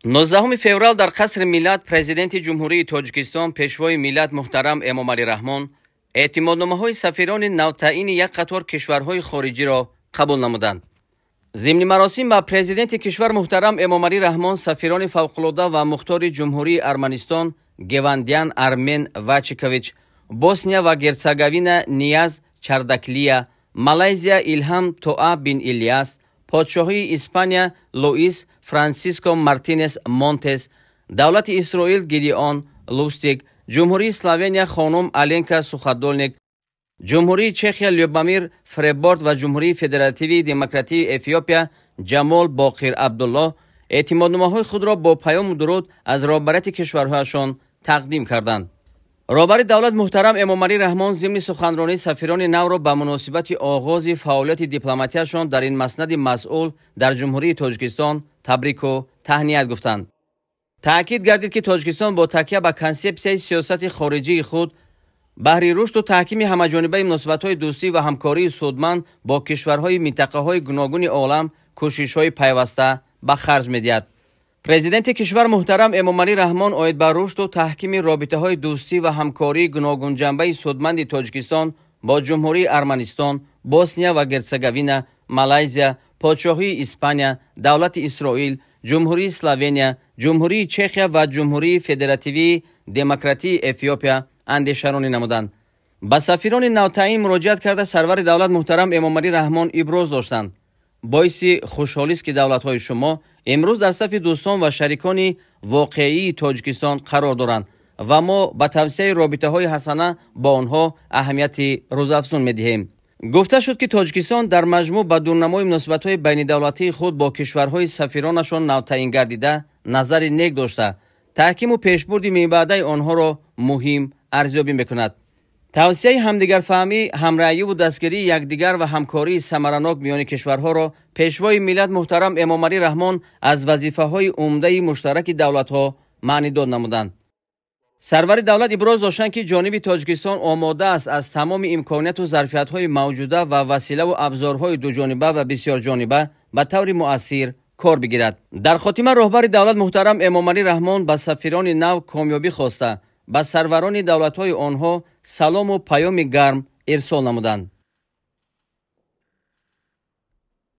19 феврал дар Қасри Миллат Президенти Ҷумҳурии Тоҷикистон, Пешвои миллат муҳтарам Эмомалӣ Раҳмон эътимодномаҳои сафирони навтаъини як қатор кишварҳои хориҷиро қабул намуданд. Зимни маросим ба Президенти кишвар муҳтарам Эмомалӣ Раҳмон сафирони фавқулода ва мухтори Ҷумҳурии Арманистон Гевандян Армен Вачикович, Босния ва Герцеговина Нияз Чардаклия, Малайзия Илҳам Тоа бин Ильяс, Подшоҳии Испания Луис Франсиско Мартинес Монтес, Давлати Исроил Гидеон Лустиг, Ҷумҳурии Словения хонум Аленка Сухадолник, Ҷумҳурии Чехия Любомир Фреборт ва Ҷумҳурии Федеративии Демократии Эфиопия Ҷамол Боқир Абдуллоҳ эътимодномаҳои худро бо паёму дуруд аз роҳбарияти кишварҳояшон тақдим карданд. Роҳбари давлат муҳтарам Эмомалӣ Раҳмон зимни суханронӣ сафирони навро ба муносибати оғози фаъолияти дипломатияшон дар ин маснади масъул дар Ҷумҳурии Тоҷикистон табрику таҳният гуфтанд. Таъкид гардид, ки Тоҷикистон бо такя ба консепсияи сиёсати хориҷии худ баҳри рушду таҳкими ҳамаҷонибаи муносибатҳои дӯстӣ ва ҳамкории судманд бо кишварҳои минтақаҳои гуногуни олам кӯшишҳои пайваста ба харҷ медиҳад. Президенти кишвар муҳтарам Эмомалӣ Раҳмон оид ба рушду таҳкими робитаҳои дӯстӣ ва ҳамкории гуногунҷанбаи судманди Тоҷикистон бо Ҷумҳурии Арманистон, Босния ва Герцеговина, Малайзия, Подшоҳии Испания, Давлати Исроил, Ҷумҳурии Словения, Ҷумҳурии Чехия ва Ҷумҳурии Федеративии Демократии Эфиопия андешаронӣ намуданд. Ба сафирони навтаъин муроҷиат карда сарвари давлат муҳтарам Эмомалӣ Раҳмон иброз доштанд: боиси хушҳолист, ки давлатҳои шумо имрӯз дар сафи дӯстон ва шарикони воқеии Тоҷикистон қарор доранд ва мо ба тавсияи робитаҳои ҳасана бо онҳо аҳамияти рӯзафзун медиҳем. Гуфта шуд, ки Тоҷикистон дар маҷмӯъ ба дурнамои муносибатҳои байнидавлатии худ бо кишварҳои сафиронашон навтаъин гардида назари нек дошта, таҳкиму пешбурди минбаъдаи онҳоро муҳим арзёбӣ мекунад. Тавсияи ҳамдигарфаҳмӣ, ҳамраъюву дастгирии якдигар ва ҳамкории самаранок миёни кишварҳоро Пешвои миллат муҳтарам Эмомалӣ Раҳмон аз вазифаҳои умдаи муштараки давлатҳо маънидод намуданд. Сарвари давлат иброз доштанд, ки ҷониби Тоҷикистон омода аст аз тамоми имконияту зарфиятҳои мавҷуда ва василаву абзорҳои дуҷониба ва бисёрҷониба ба таври муассир кор бигирад. Дар хотима роҳбари давлат муҳтарам Эмомалӣ Раҳмон ба сафирони нав комёбӣ хоста, ба сарварони давлатҳои онҳо салому паёми гарм ирсол намуданд.